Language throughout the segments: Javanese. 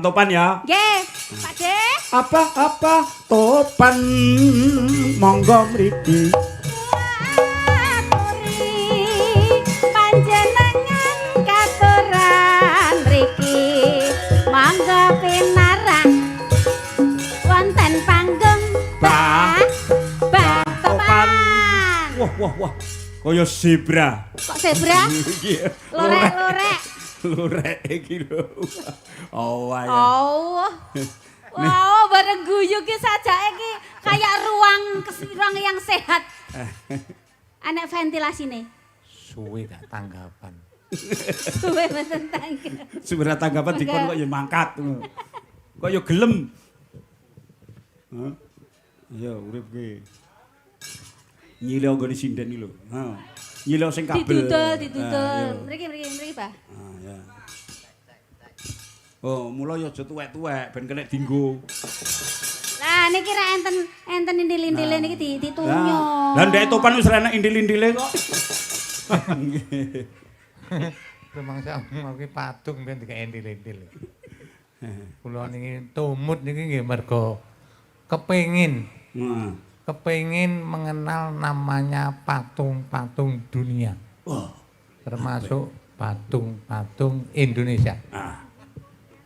Topan ya. Nggih, Pak De. Apa-apa topan monggo mriki. Aturi panjenengan katuran mriki. Monggo pinarak wonten panggung. Bah. Bah Topan. Wah, wah, wah. Kaya zebra. Kok zebra? Iki. Lorek-lorek. Lorek iki lho. Oh, ya. Oh. Wow, bareng guyu ki sajake ki kayak ruang ruang yang sehat. Anek ventilasine. Suwe gak tanggapan. Suwe mboten tangga. Sebenarnya tanggapan dikon kok ya mangkat. Kok ya gelem. Hah? Iya, urip ki. Nyilo nggone sinden iki lho. Ha. Nyilo sing kabel. Didudul, didudul. Ah, iya. Mriki, mriki, mriki, Pak. Ah, ya. Oh, mula ya aja tuwek-tuwek ben kena dinggo. Lah niki ra enten enten indil-indile niki ditunyo. Lah ndek Topan wis ra enek indil-indile kok. Rumangsa mau ki patung ben dikek endil-endil. Kula niki tumut niki nggih mergo kepengin Heeh. kepengin mengenal namanya patung-patung dunia. Wah. Termasuk patung-patung Indonesia. Ah,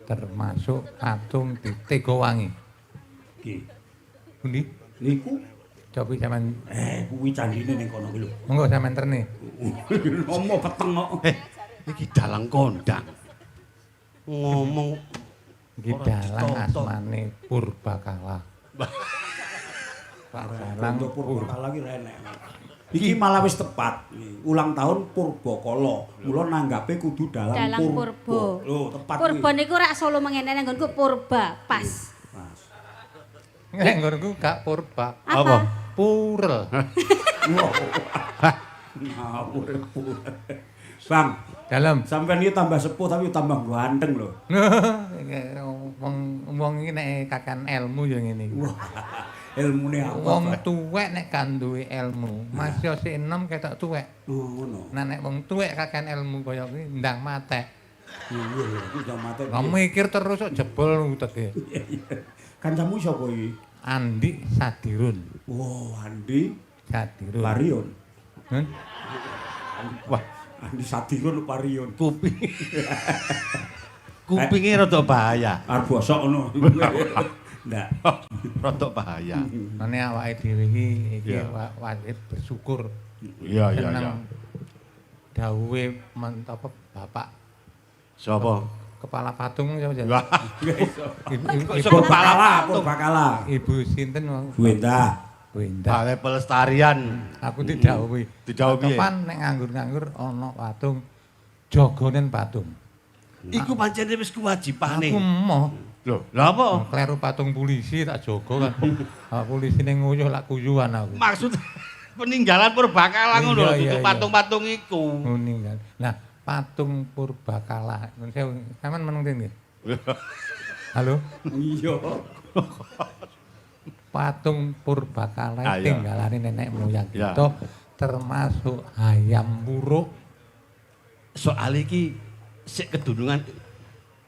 Termasuk patung di Tegowangi. iki. Pundi? Niku Cobi sampean kuwi candine ning kono kuwi lho. Monggo sampean terne. Ngomong peteng kok. Iki dalang kondang. Ngomong Iki Ora dalang ditonton. asmane Purbakala. Pak Dalang Untuk Purbakala ki ra enek. Iki malah wis tepat. Ulang tahun Purbakala. Mula nanggape kudu dalang, Dalang Purba. Purba. Lho, tepat Purba niku rak Solo mengene nggonku Purba, pas. Pas. Nek nggonku gak purba. Apa? Purel. Ngawur. Bang, Dalem. sampean iki tambah sepuh tapi tambah ganteng lho. Wong wong iki nek kakan ilmu ya ngene iki. Wah, ilmune apa? Wong tuwek nek kan duwe ilmu, masih sik enom ketok tuwek. Oh, ngono. Nah nek wong tuwek kakan ilmu kaya kuwi ndang matek. Iya, iya, iki ndang matek. Lah mikir terus kok jebol uteke. Kancamu sapa iki? Andi Sadirun. Wow, Andi Sadirun. Parion. Hmm? Wah, Andi Sadirun Parion. Kuping. Kupinge rada bahaya. Arep bosok ngono. Ndak. Rada bahaya. Mane awake dhewe iki iki wajib bersyukur. Iya, iya, iya. Dawuhe apa Bapak Sapa? Kepala patung sapa jenenge? Wah, Ibu, iso ibu, Purbakala, Purbakala. Ibu sinten wong? Bu Endah. Bu Indah. Balai Pelestarian. Aku didhawuhi. Didhawuhi piye? Kapan nek nganggur-nganggur ana patung jogonen patung. Iku pancen wis kewajibane. Aku emoh. Lho, lha apa? Kleru patung polisi tak jogo kan. Ah, polisine nguyuh lak kuyuan aku. Maksud peninggalan Purbakala ngono lho, Iya, dudu iya. patung-patung iku. Meninggal. Nah, patung Purbakala. Nun sewu, sampean meneng ndi? Halo? Iya. Patung Purbakala Ah, iya. tinggalane nenek moyang Iya. kita termasuk Hayam Wuruk. Soal iki sik kedunungan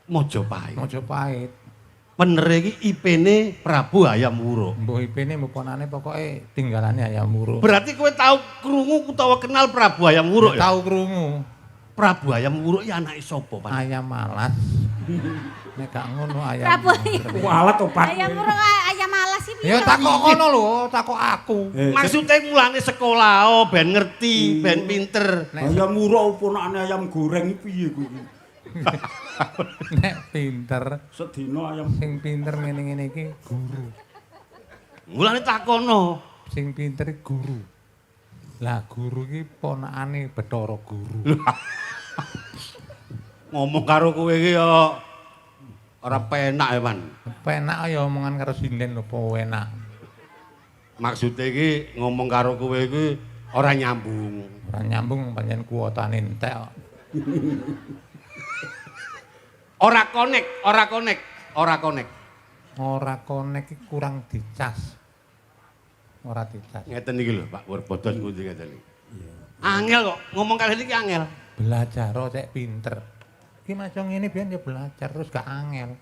Mojopahit. Mojopahit. Bener iki IP-ne Prabu Hayam Wuruk. Mbuh IP-ne mbuh ponane pokoke tinggalane Hayam Wuruk. Berarti kowe tau krungu utawa kenal Prabu Hayam Wuruk ya? Tau krungu. Prabu Hayam Wuruk ya anake sapa, Pak? Ayam malas. Nek gak ngono ayam. Prabu Kualat to, Pak. Ayam murung ayam malas sih piye? Ya takok kono lho, takok aku. Maksudnya mulane sekolah oh, ben ngerti, ben pinter. Ayam muruk ponakane ayam goreng piye kuwi? Nek pinter, Sedina ayam sing pinter ngene-ngene iki guru. Mulane takono. Sing pinter iki guru. Lah guru iki ponakane Bathara Guru. Ngomong karo kowe iki ya ora penak ya, Man. Penak ya omongan karo sinden lho po enak. Maksudnya iki ngomong karo kowe iki ora nyambung. Ora nyambung pancen kuotane entek kok. Ora konek, ora konek, ora konek. Ora konek iki kurang dicas. Ora dicas. Ngeten iki lho, Pak Purbodos pundi ngeten iki. Angel kok, ngomong kali iki angel. Belajar cek pinter. Iki maca ngene biyen ya belajar terus gak angel.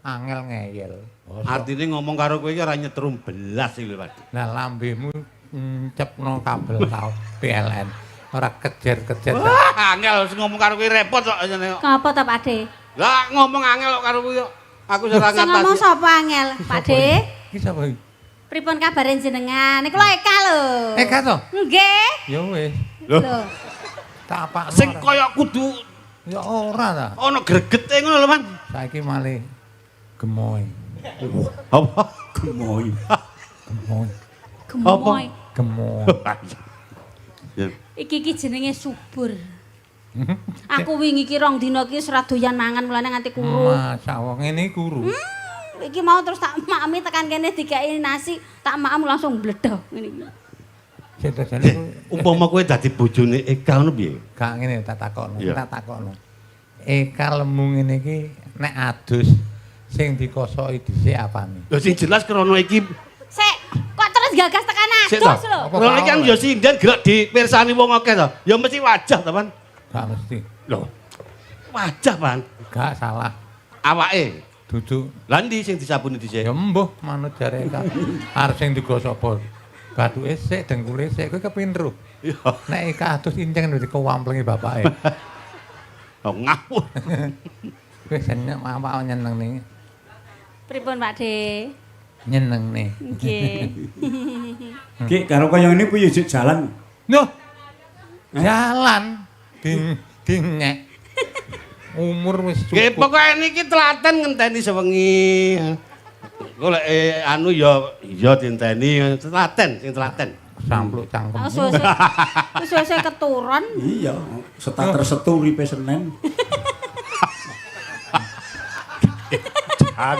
Angel ngeyel. Artine ngomong karo kowe iki ora nyetrum belas iki lho, Pak. Lah lambemu ncepno kabel tau PLN. Ora kejer-kejer. Wah, angel ngomong karo kowe repot kok jane kok. Ngapa ta, Pak De? Lah ngomong angel kok karo kowe kok. Aku ora Sing ngomong ngatasi. sapa angel, Pak De? Iki sapa iki? Pripun kabare jenengan? Niku lho Eka lho. Eka to? Nggih. Ya wis, Lho, Lho. tak apakno. sing kaya kudu Ya ora ta. ana gregete ngono lho, Man. Saiki malih gemoy. Apa? Gemoy. Gemoy. Gemoy. Gemoy. Ya. Iki iki jenenge subur. Aku wingi iki rong dina iki wis ora doyan mangan mulane nganti kuru. Masyaallah ngene kuru. Iki mau terus tak makmi tekan kene dikai nasi, tak maem langsung bledok ngene iki. Sing terjadi Umpama kowe dadi bojone Eka ngono piye? gak ngene tak takokno, Iya. tak takokno. Eka lemu ngene iki nek adus sing dikosoki dhisik apane? Lho sing jelas krana iki Sik, kok terus gagas tekan Sik adus to. lho. Apa Krana iki kan kau? ya sinden gerak dipirsani wong akeh to. Ya mesti wajah to, Pan. Gak mesti. Lho. Wajah, Pan. Gak salah. Awake. Duduk. Lah ndi sing disabuni dhisik? Ya mbuh manut jare Eka. Arep sing digosok apa? Bathuke sik, dengkule sik, kowe kepin ro. Iya. Nek Eka adus inceng dadi kewamplenge bapake. Oh, ngawur. Kowe seneng awak nyeneng nih. Pripun Pak De? Nyeneng nih. Nggih. Ki karo kaya ngene piye jek jalan? Loh. Jalan di dinyek. Umur wis Nggih, cukup. pokoke niki telaten ngenteni sewengi. Engko lek anu ya ya dienteni telaten, sing telaten. Sampluk cangkem. Aku suwe-suwe keturun. Iya, starter setu uripe Senen.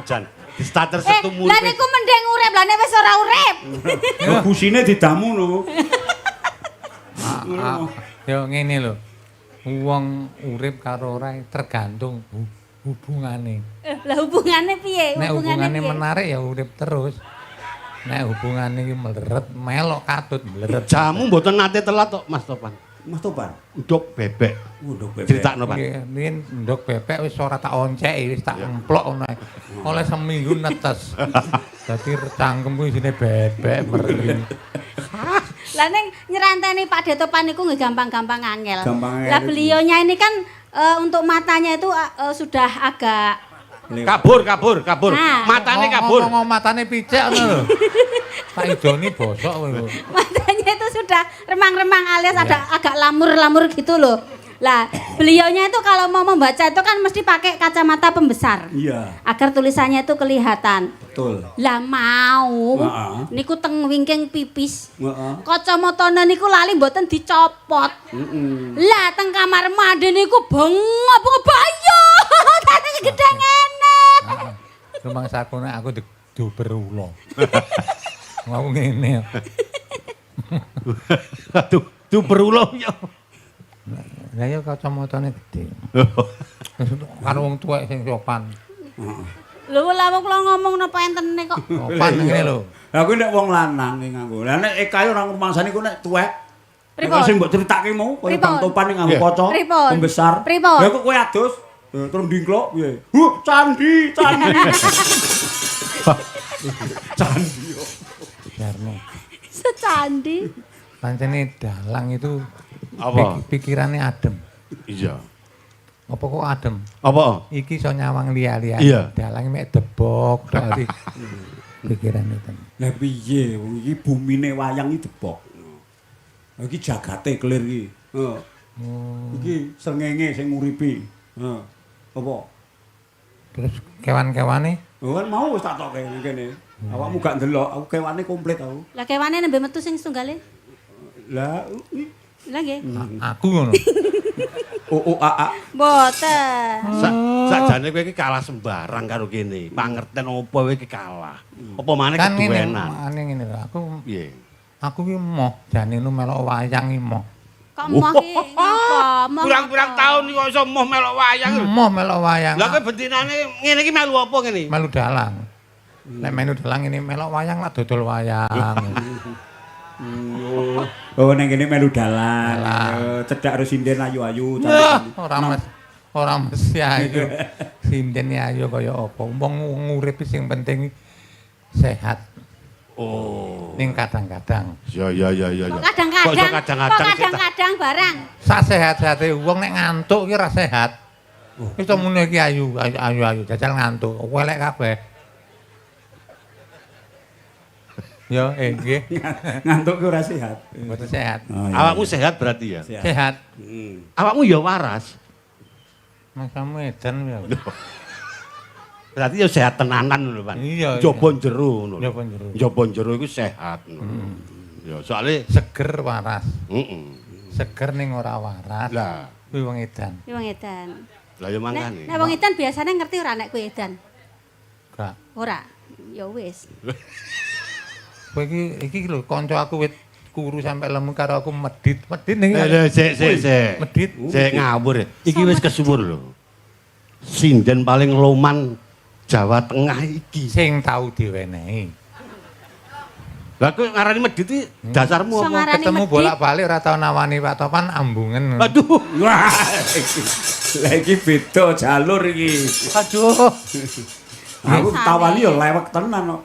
Jan. Di starter setu Eh, lah niku mending urip, lah nek wis ora urip. Lho busine didamu lho. Ah, Ya ngene lho. Wong urip karo ora tergantung hubungane. Lah hubungane piye? Nek hubungane piye? menarik ya urip terus. Nek hubungane iki mleret, melok katut mleret. Jamu mboten nate telat kok, Mas Topan. Mas Topan. Ndok bebek. Ndok bebek. Critakno, Pak. Nggih, riyen ndok bebek wis ora tak onceki, wis tak emplok ngono ae. Oleh seminggu netes. Dadi cangkemku isine bebek meri. Lah ning nyeranteni Pak De Topan niku nggih gampang-gampang angel. Gampang angel Lah itu. beliaunya ini kan untuk matanya itu sudah agak Kabur, kabur, kabur. Nah. Matane kabur. Ngomong matane picek ngono lho. Tak ijoni bosok kowe. Matanya itu sudah remang-remang alias ada agak lamur-lamur gitu loh. Lah, beliaunya itu kalau mau membaca itu kan mesti pakai kacamata pembesar. Iya, Agar tulisannya itu kelihatan. betul. Lah mau Heeh. niku teng wingking pipis. Heeh. Kacamatane niku lali mboten dicopot. Heeh. Lah teng kamar mandi niku bengok-bengok bayo. Tadi gedhe ngene. Rumangsaku nek aku diduber ula. Aku ngene. Aduh, duber ula ya. Lah ya kacamatane gedhe. Karo wong tuwek sing sopan. Lho lah wong kula ngomong napa entene kok. Sopan ngene lho. Lah kuwi nek wong lanang sing nganggo. Lah nek Eka ora ngrumangsani ku nek tuwek. Pripun? Nek sing mbok critake mau kaya Pripun? Bang Topan ning nganggo Iya. kaca Pripun? pembesar. Pripun? Lah kok kowe adus terus ndingklok piye? Huh, candi, candi. Candi. Kok. Jarno. Secandi. Pancene dalang itu Apa? Pikirannya adem. Iya. Apa kok adem? Apa? Iki iso nyawang liya-liya. Iya. Dalang mek debok tok ati. Pikiran itu. Lah piye wong iki bumine wayang iki debok. Lah iki jagate kelir iki. Heeh. Iki srengenge sing nguripi. Heeh. Apa? Terus kewan-kewane Oh, kan mau wis tak tokke ning kene. Awakmu gak ndelok, aku kewane komplit aku. Lah kewane nembe metu sing setunggale. Lah, Lah nggih. aku ngono. O O A A. Mboten. Sakjane kowe iki kalah sembarang karo kene. Pangerten opo kowe iki kalah. Apa maneh Kan ngene, keduwenan. ane ngene lho, aku Piye? aku ki moh jane nu melok wayang ki moh. Kok moh ki ngapa? Moh Kurang-kurang ngapa? tahun kok iso moh melok wayang. Moh melok wayang. Lah kowe bentinane ngene iki melu apa ngene? Melu dalang. Nek melu dalang ini melok wayang lah dodol wayang. Oh, neng kene melu dalan. Dalang. Cedhak karo sinden ayu-ayu. Wah, ora mas. Ora mesti ayu. Sinden ayu kaya apa. Wong urip sing penting sehat. Oh. Ning kadang-kadang. Ya ya ya ya. Kok Kok iso kadang-kadang, kadang-kadang kok sih, ta? kadang-kadang barang. Sak sehat-sehate wong nek ngantuk ki ora sehat. Wis to muni iki ayu ayu ayu, ayu jajal ngantuk, welek kabeh. Ya, nggih. Ngantuk ki ora sehat. Mboten sehat. Oh, iya. Awakmu sehat berarti ya? Sehat. Sehat. Awakmu ya waras. Masamu edan ya. Berarti ya sehat tenanan lho, Pan. Iya, iya. Njaba jero ngono. Njaba jero. Njaba jero iku sehat ngono. Ya soalé Seger waras. heeh. Seger ning ora waras. Lah, Kuwi wong edan. Kuwi wong edan. lah ya Nek mangkane. nek wong edan biasanya ngerti ora nek kuwi edan. Gak. Ora. Ya wis. Kowe iki iki lho kanca aku wit kuru sampe lemu karo aku medit. Medit ning. Eh, sik sik sik. Medit. Sik ngawur. Iki wis kesuwur lho. Sinden paling loman Jawa Tengah iki. Sing tau diwenehi. Lah kowe ngarani medit iki dasarmu Iso apa? ngarani Ketemu medit. bolak-balik ora tau nawani Pak Topan ambungen. Aduh. Wah, lah iki beda jalur iki. Aduh. Aku tawani ya lewek tenan kok.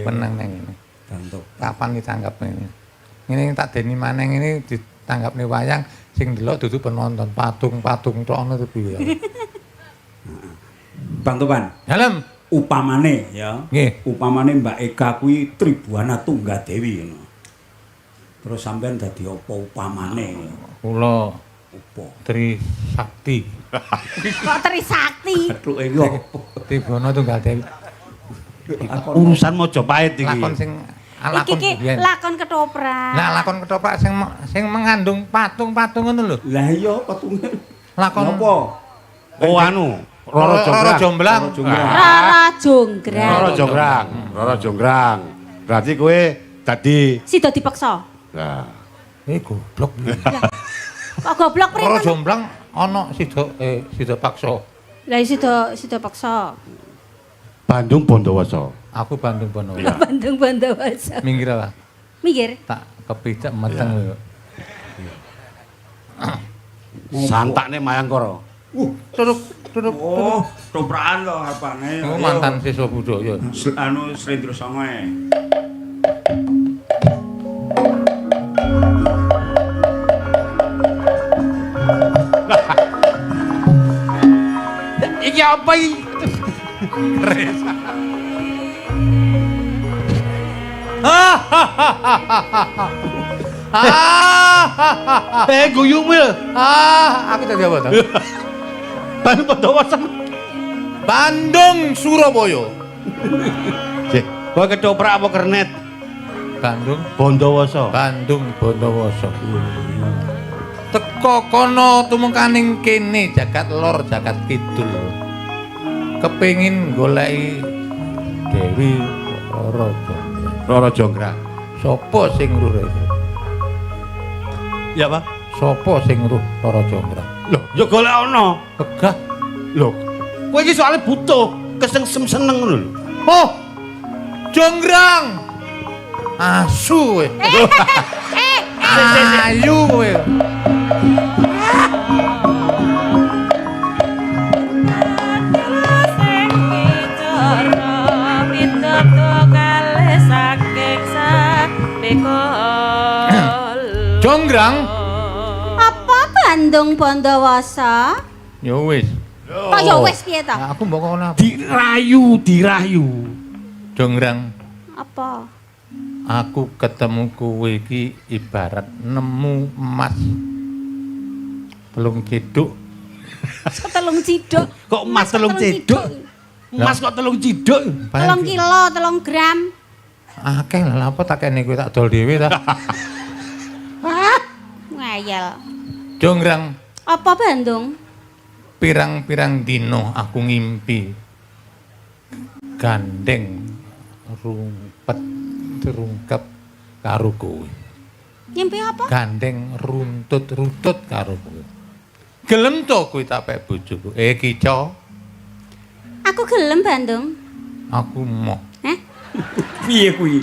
Penang nang ngene. Bantuk. Kapan ditanggap ini? Ngene tak deni maneng ini ditanggapne wayang sing ndelok dudu penonton, patung-patung tok ngono piye. Bang Topan, Dalem. upamane ya. Nggih. Upamane Mbak Eka kuwi Tribuana Tunggadewi ngono. Terus sampean dadi apa upamane? Kula Apa? Trisakti. Kok Trisakti? Bathuke iki apa? Tribuana Tunggal Dewi. Urusan Majapahit iki. Lakon sing Iki lakon ki biyen. lakon ketoprak. Nah, lakon ketoprak sing mengandung patung-patung ngono lho. Lah iya patunge. Lakon Apa? Oh anu, Roro Roro Jonggrang. Jomblang. Roro Jonggrang. Rara Jonggrang. Roro Jonggrang, Roro Jonggrang. Berarti kowe dadi Sida dipeksa. Nah, Eh goblok. Kok goblok Roro primen? Jomblang ana sida sida paksa. Lah sida sida paksa. Bandung Bondowoso. Aku Bandung Bondowoso. Bandung Bondowoso. Minggir lah. Minggir. Tak kepicek meteng lho. Santakne Mayangkara. Turuk turuk. Oh, toprakan to apane. Aku mantan siswa budaya. Anu Slendro Songo e. Iki apa iki? Eh guyumu lho. Ah, aku tadi apa to? Bandung Bondowoso. Bandung Surabaya. Sik, kowe ketoprak apa kernet? Bandung Bondowoso. Bandung Bondowoso. Teko kono tumungkaning kene jagat lor jagat kidul. Kepingin goleki Dewi Roro Jonggrang. Roro Jonggrang. Sopo sing ruh itu? Ya, Pak. Sopo sing ruh Roro Jonggrang? Loh, ya golek ana. Begah. Loh, kowe iki soalnya butuh kesengsem seneng ngono lho. Oh. Jonggrang. Asu kowe. Ayu kowe. Jonggrang. Apa Bandung Bondowoso? Ya wis. Kok ya wis piye to? Nah, aku mbok kono apa? Dirayu, dirayu. Jonggrang. Apa? Aku ketemu kowe iki ibarat nemu emas. Telung ciduk. Telung ciduk. Kok emas telung ciduk? Emas kok telung ciduk? Telung kilo, telung gram. Akeh lah apa tak kene kowe tak dol dhewe ta. Ngayal. Jonggrang, Apa Bandung? pirang-pirang dino aku ngimpi. Gandeng rumpet rungkep karo kowe. Ngimpi apa? Gandeng runtut-runtut karo kowe. Gelem to kowe tak pek bojoku. Eh Kico, Aku gelem Bandung. aku moh. Heh? Piye kuwi?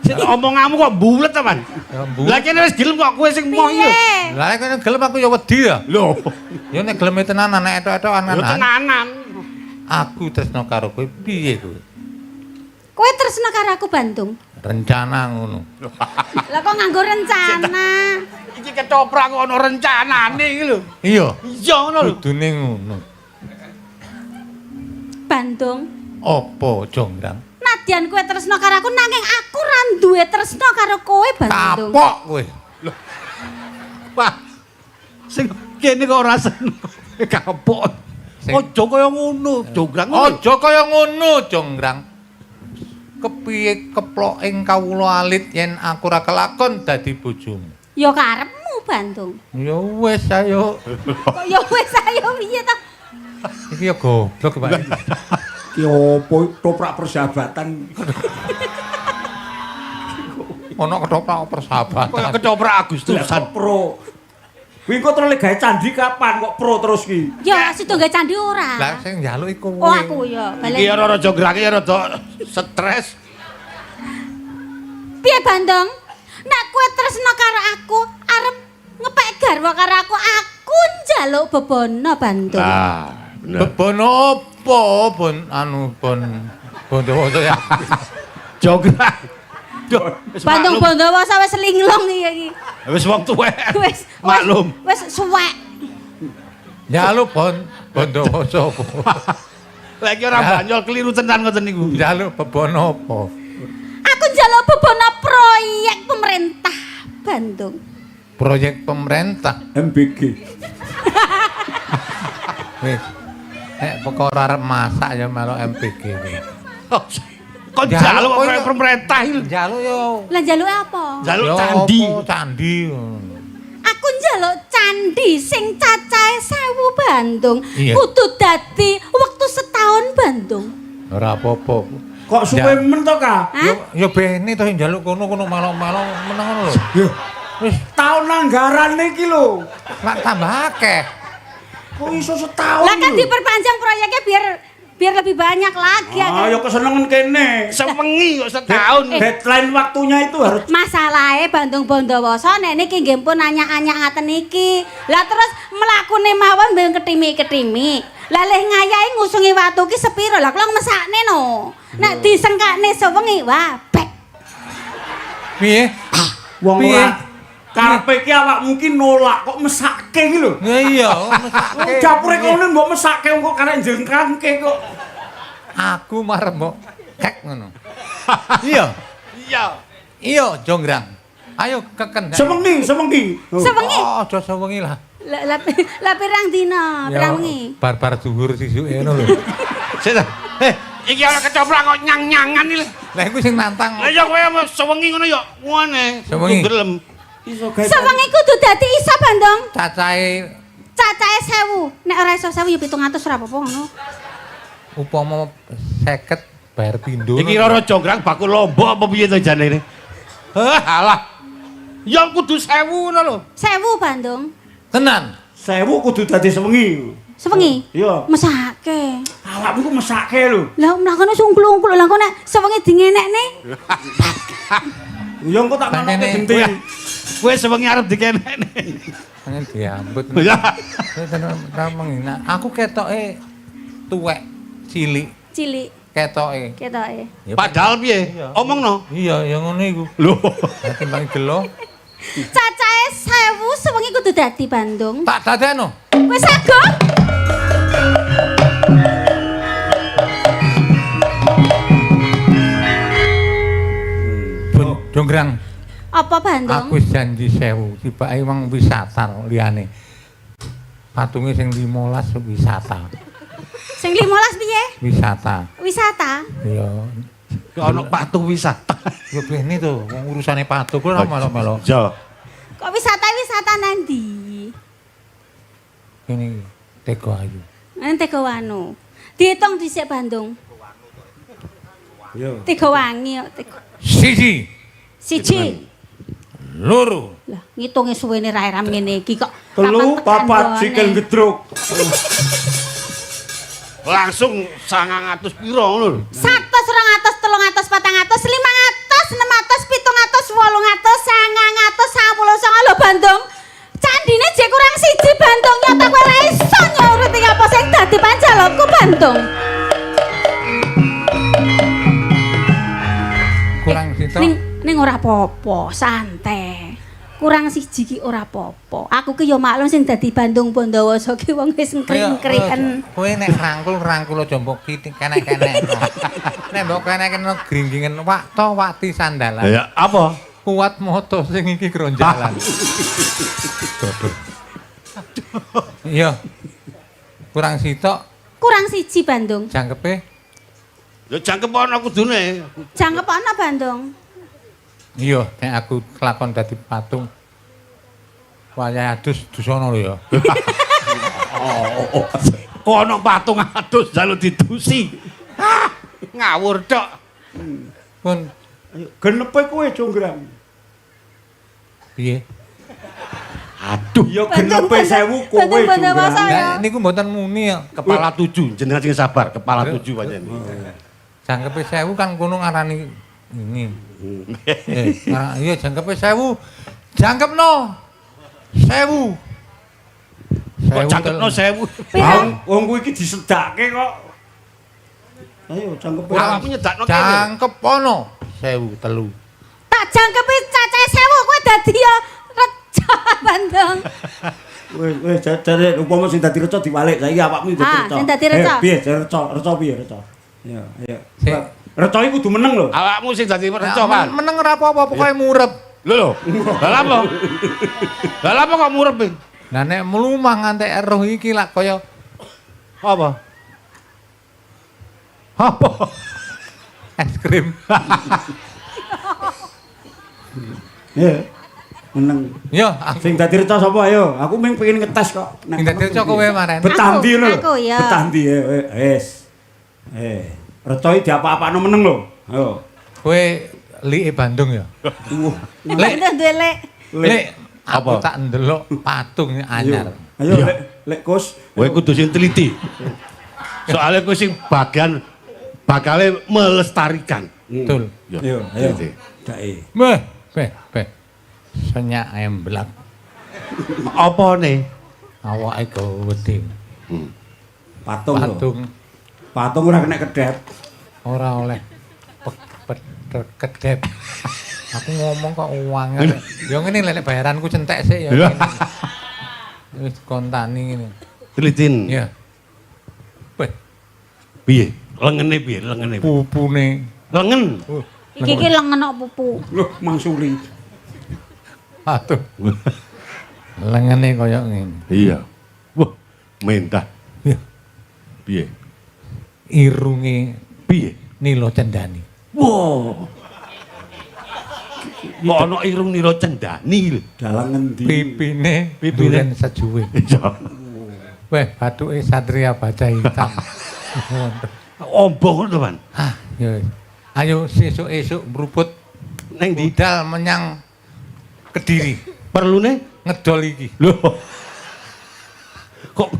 Sing omonganmu kok bulet ta, Man? Ya bulet. Lah kene wis gelem kok kowe sing moh iki. Piye? Lah nek gelem aku ya wedi ya. Lho, Ya nek gelem tenanan nek etok-etokan yo kan. tenanan. Aku tresno karo kowe piye kowe? Kowe tresno karo aku Bandung. Rencana ngono. Lah kok nganggo rencana? Iki ketoprak kok ono rencanane iki lho. Iya. Iya ngono lho. Kudune ngono. Bandung. Apa jonggrang? Nadyan kowe tresno karo aku nanging aku ra duwe tresno karo kowe Bandung. Kapok kowe. Wah. Sing kene kok ora seneng. Kapok. Aja kaya ngono, jonggrang. ngono. Aja kaya ngono, jonggrang. Kepiye keploking kawula alit yen aku ora kelakon dadi bojomu? Ya karepmu Bandung. Ya wis ayo. Kok ya wis ayo piye to? Iki ya goblok Pak. Ki opo toprak persahabatan. Ono ketoprak Kaya persahabatan. ketoprak Lah Agustusan. kok pro. Kuwi kok terus gawe candi kapan kok pro terus ki? Ya sido gawe candi ora. Lah sing njaluk iku kowe. Oh aku ya balen. Iki ora jonggrang ya rada stres. Piye Bandung? Nek kowe tresno karo aku, arep ngepek garwa karo aku, aku njaluk bebono Bandung. Ah, bener. Bebono apa bon anu bon Bondowoso ya. Jonggrang. Duh, wis Bandung maklum. Bondowoso wis linglung iki iki. Wis wong tuwek. Wis wis- Maklum. Wis suwek. Njaluk bon Bondowoso apa? Lah iki ora banyol keliru tenan ngoten niku. Njaluk bebono apa? Aku njaluk bebono proyek pemerintah Bandung. Proyek pemerintah. MBG. Wis. Nek perkara arep masak ya melok MPG. Kok Njaluk njaluk kowe proyek pemerintah iki lho. Njaluk yo. Lah njaluke apa? Njaluk yo candi. apa Candi. Aku njaluk candi sing cacahe 1000 Bandung. Iya. Kudu dadi wektu setahun Bandung. Ora apa-apa. Kok suwe men to, Ka? Hah? Yo yo bene to sing njaluk kono-kono melok-melok meneng ngono lho. Yo, Wis tahun anggaran iki lho. lak tambah akeh. Kok iso setahun? Lah kan lho? diperpanjang proyeknya biar biar lebih banyak lagi. Ah, akhirnya. ya kesenengan kene. Sewengi kok setahun. Deadline waktunya itu harus Masalahe Bandung Bondowoso nek niki nggih pun nanya-anya ngaten niki. Lah terus mlakune mawon mbeng ketimi-ketimi. Lah leh ngayahi ngusungi watu ki sepiro? Lah kula mesakne no. Nek disengkakne sewengi, wah bek. Piye? wong Piye? ora karepe iki awakmu ki nolak kok mesake iki lho. Ya iya, mesake. Dapure kono mbok mesake kok karek jengkangke kok. Aku marep mbok kek ngono. Iya. Iya. Iya, jonggrang. Ayo keken. Sewengi, sewengi. Oh. Sewengi. Oh, aja sewengi lah. Lah lah lah pirang dina, Ya, pirang wengi. Bar-bar zuhur sisuke ngono lho. Sik ta. Eh, iki ana ketoprak kok nyang-nyangan iki lho. Lah iku sing nantang. Lah ya kowe sewengi ngono ya ngene. Sewengi. Gelem. Iso gawe Sewengi kudu dadi iso Bandung. Cacahe Cacahe 1000. Nek ora iso 1000 ya 700 ora apa-apa ngono. upama 50 bayar pindho. Iki roro jonggrang bakul lombok apa piye to jane ini? Hah, alah. Ya kudu 1000 ngono lho. 1000 Bandung. Tenan. 1000 kudu dadi sewengi. Sewengi. Iya. Mesake. Awakmu ku mesake lho. Lah mlakone sungklung-sungklung lah kok nek sewengi dingenekne. Ya engko tak manoke Panene. genti. Kowe sewengi arep dikenekne. Pengen diambut. Ya. Tenan menghina. Aku ketoke tuwek cilik Cilik ketoke. ketoke. Ya, Padahal piye? Omongno. Iya, ya ngono iku. Lho. Lah timbang gelo. Cacahe 1000 sewengi kudu dadi Bandung. Tak dadekno. Wis agung. Bon, Jonggrang. Apa Bandung? Aku wis janji 1000, tibake wong wisata liyane. Patunge sing 15 wisata. Sing 15 piye? Wisata. Wisata. Iya. Ono patung wisata. Ya bene to, wong urusane patung kuwi ora melok-melok. Ya. Kok wisata wisata nandi? Kene iki Tego Ayu. Nang Tegawanu. Dihitung dhisik Bandung. Iya. Tegawangi kok Tego. Siji, Siji. loro, Lah ngitunge suwene ra eram ngene iki kok. Telu kapan tekan papat gone. sikil gedruk. Langsung 900 piro ngono lho. 100, 200, 300, 400, 500, Bandung. Candine jek kurang siji Bandung, nyata kowe ora iso nyuruti apa sing dadi panjalukku Bandung. Kurang sitok. Ning ora apa-apa, santai. Kurang siji ki ora apa-apa. Aku ki ya maklum sing dadi Bandung Bondowoso ki wong wis ngkrik-ngkriken. Kowe nek rangkul-rangkul aja mbok kenek-kenek. Nek mbok kenek-kenek gringgingen wak to wati sandalan. Ya apa? Kuat moto sing iki kronjalan. Iya. Kurang sitok Kurang siji Bandung. jangkepe. Ya jangkep ana kudune. Jangkep ana Bandung. Iya, nek aku kelakon dadi patung. Wayahe adus dusono lho ya. Oh. Kok ana patung adus jaluk didusi. Hah, ngawur tok. Pun Ayo genepe kowe Jonggrang. piye? Aduh, Ya genepe 1000 kowe Bandung Bondowoso Jonggrang. ya. Lah niku mboten muni ya. kepala tujuh, jenengan sing sabar, kepala tujuh pancen. Jangkepe 1000 kan kono ngarani ini. Iya jangkepe 1000. Jangkepno. 1000. Kok jangkepno 1000? Piro? Wong kuwi iki disedake kok. Ayo jangkepe. Awakmu nyedakno kene. Jangkepono 1003. Tak jangkepe cacahe 1000 kowe dadi ya reca Bandung. Wis wis jare upama sing dadi reca diwalik saiki awakmu dadi Ah, reca. sing dadi reca. Piye reca, reca piye reca? Ya, ayo. Sik. Reca iki kudu meneng lho. Awakmu sing dadi reca, Pan. Meneng ora apa-apa pokoke murep. Lho lho. Lah apa? Lah apa kok murep? Lah nek mlumah ngantek eruh iki lak kaya Apa? Apa? es krim. Ya. Meneng. Yo, aku Sing dadi reca sapa ayo? Aku mung pengen ngetes kok. Sing dadi reca kowe, Maren. Betandi ngono lho. Aku, ya. Betandi wis. Reca iki diapa-apakno meneng lho. Ayo. Kowe like Bandung ya. Wah. Lek. Bandung duwe lek. Lek aku Apa? tak ndelok patung anyar. Ayo lek lek Kus. Kowe kudu sing teliti. Soalnya kowe sing bagian bakale melestarikan. Betul. Yo, Ayo, ayo. teliti. Dae. Beh, beh, beh. Senyak emblak Apa nih? awake gede. Patung lho. Patung Patung ora kena kedep. ora oleh kedep. Aku ngomong kok uangnya. Ya ngene lek bayaranku centek sik ya. ngene. Wis kontani ngene. Telitin. Ya. Beh, Piye? Lengene piye? Lengene. piye? pupune. Lengen. Iki iki lengen kok pupu. Loh, mangsuli. Aduh. Lengene kaya ngene. Iya. Wah, mentah. Ya. Piye? Irunge Piye? Nilo Cendani. Wah. Kok ana irung nira cendani lho. Dalang ngendi? Pipine Pipine. duren sejuwe. Iya. Weh, bathuke Satria Baja Hitam. Ombo ngono to, Pan. Ah, ya wis. Ayo sesuk-esuk mruput Neng ndi? budal menyang Kediri. Perlune? Ngedol iki. Lho. Kok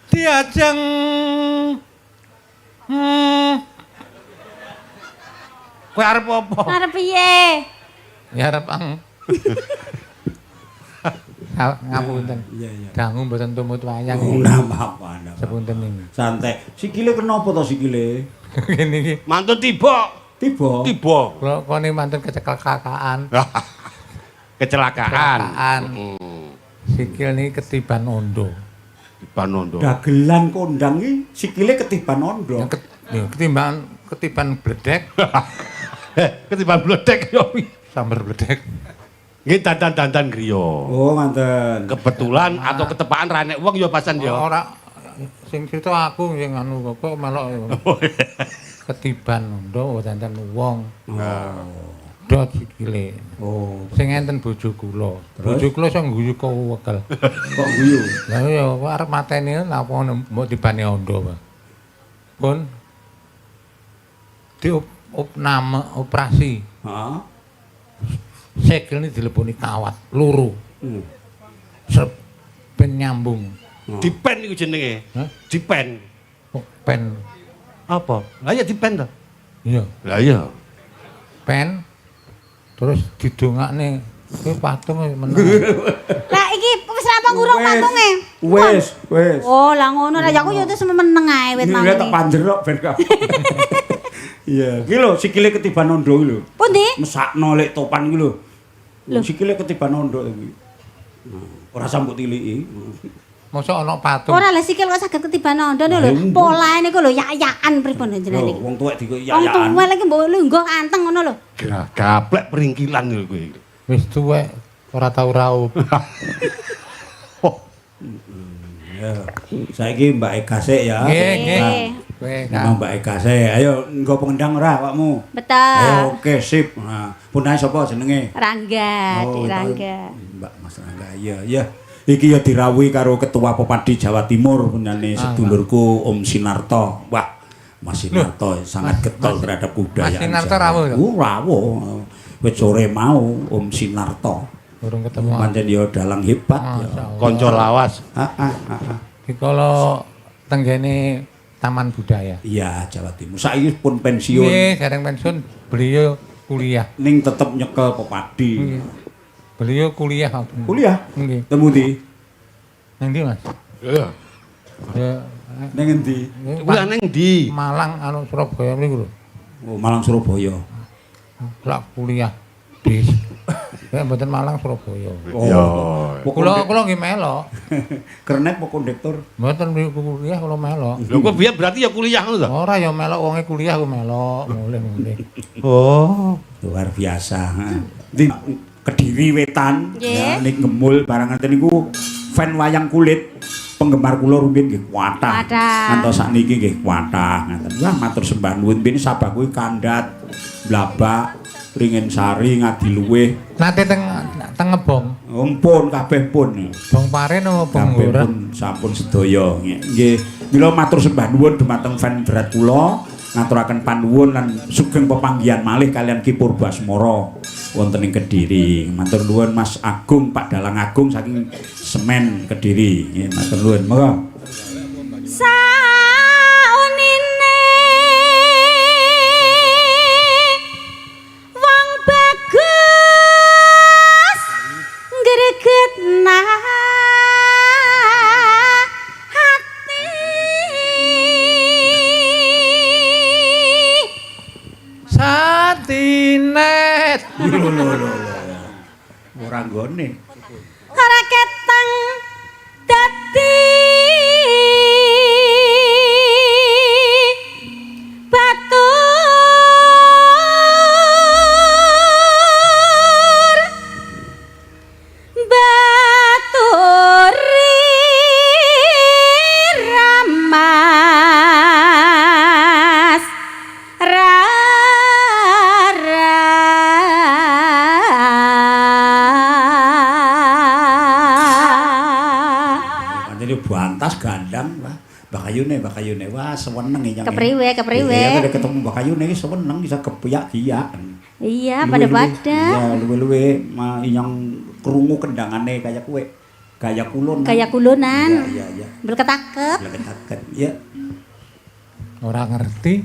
Diajeng kowe arep apa? Arep piye? Ya arep ang. Ngapunten. Iya, iya. Dangu mboten tumut wayang. Oh, ndak apa-apa, ndak apa-apa. Sepunten ini. Santai. Sikile kenapa to sikile? Ngene iki Mantun tiba. Tiba. Tiba. kula kone mantun kecelakaan. Kecelakaan. Kecelakaan. Sikil niki ketiban ondo. Tiban ondo. Dagelan kondang iki sikile ketiban ondo. Yang ketiban bledek, Ketiban bledek yo. samber bledek. Nggih dandan-dandan griya. Oh, ngoten. Kebetulan atau ketepaan ra nek wong ya pasan ya. Ora sing cerita aku sing anu kok melok ketiban ondo dandan wong. Dot sikile. Oh, Sing enten bojo kula. Bojo kula iso ngguyu kok wekel. kok guyu. Lah ya kok arep mateni napa mbok tibane ondo, Pak. Pun di opname operasi. Heeh. Sikil ini dileboni kawat loro. Srep ben nyambung. Dipen iku jenenge. Hah? Dipen. Oh, pen. Apa? Lah ya dipen to. Iya, Lah iya. pen. Terus didongakne Kuwi patung meneng. Lah iki wis rampung urung patunge? Wis, wis. Oh, lah ngono lah aku yo terus meneng ae wit mau. Ini tak panjer kok ben kok. Iya, iki lho sikile ketiban ondo iki lho. Pundi? Mesakno lek topan iki lho. Sikile ketiban ondo iki. Ora sambut tiliki. Mosok ana patung. Ora lah sikil kok saged ketiban ondo lho. Polahe niku lho yak-yakan pripun jenenge iki. Wong tuwek dikoyo Wong yak-yakan. tuwek lagi mbok lungguh anteng ngono lho. Gaplek peringkilan lho kowe. Wis tuwek ora tau raup. Ya. Saiki Mbak Eka sik ya. Nggih, nggih. Kowe Memang Mbak Eka sik. Ayo nggo pengendang ora awakmu? Betul. Ayo oke sip. Nah, punake sapa jenenge? Rangga, Dik Rangga. Mbak Mas Rangga. Iya, iya. Iki ya dirawuhi karo Ketua Popadi Jawa Timur punyane sedulurku Om Sinarto. Wah, Mas Sinarto sangat getol terhadap budaya. Mas Sinarto rawuh to? Rawuh. Wis sore mau Om Sinarto. Urung ketemu. Pancen ya dalang hebat ya. Kanca lawas. Heeh, heeh. Dikala tenggene Taman Budaya. Iya, Jawa Timur. Saiki pun pensiun. Nggih, dereng pensiun beliau kuliah. Ning tetep nyekel Popadi. Beliau kuliah. Kuliah? Nggih. Temu ndi? Nang ndi, Mas? Heeh. Ya Ning endi? Kuliah ning ndi? Malang anu Surabaya mriku lho. Oh, Malang Surabaya. Lak kuliah bis. Nek mboten Malang Surabaya. Ya. Kula kula nggih melok. Kernet apa kondektur? Mboten mriku kuliah kula melok. Lho kok biyen berarti ya kuliah ngono to? Ora ya melok wonge kuliah aku melok, mulih-mulih. Oh, luar biasa. Di Kediri Wetan, Nggih. ya ning Gemul barang ngoten niku fan wayang kulit penggemar kula rumiyin nggih kuatah. Ngantos sakniki nggih kuatah ngaten. Wah matur sembah nuwun bin sabah kuwi Kandhat, Blabak, Ringin Sari, Ngadiluwih. Nate teng teng Ngebong. Ampun kabeh pun. Bong Pare napa Bong Kabeh Ngurah? pun sampun sedaya. Nggih. Mila matur sembah nuwun dumateng fan berat kula ngaturaken panuwun lan sugeng pepanggihan malih kalian Ki Purbasmara wonten ing Kediri. Matur nuwun Mas Agung, Pak Dalang Agung saking Semen Kediri. Nggih, matur nuwun. Monggo. Saunine wong bagus ngregetna hati. Satinet. Lho lho lho. Ora nggone. Ora keteng dadi batur baturi ramas rara. Pancen bantas gandang wah. Bakayune, bakayune. Wah, seneng iki. Kepriwe, kepriwe? Iya, nek ketemu bakayune iki seneng bisa kepiak-giyak. Iya, pada-pada. Iya, luwe-luwe yang krungu kendangane kaya kowe. Gaya kulon. Gaya kulonan. Iya, iya, iya. Bleketaket. Bleketaket. Iya. Ora ngerti.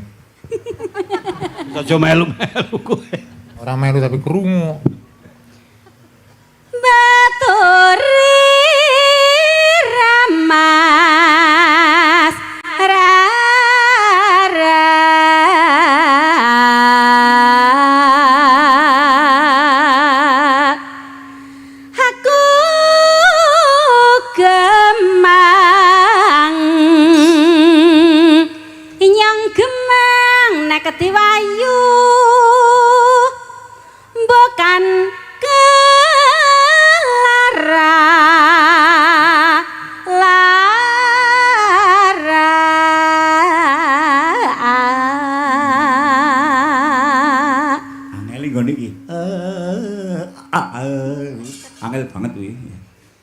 Aja melu-melu kowe. Ora melu tapi krungu. Baturi ramas rara. Aku gemang nyong gemang nek diwayu bukan kelara lara. Angel nggone iki. Angel banget kuwi.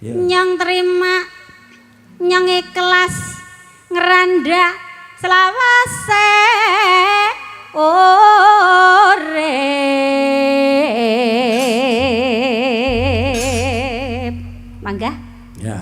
Ya. Nyong terima nyong ikhlas ngerandak selawase urip. Mangga. Ya.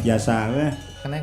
biasa. Weh. Kena.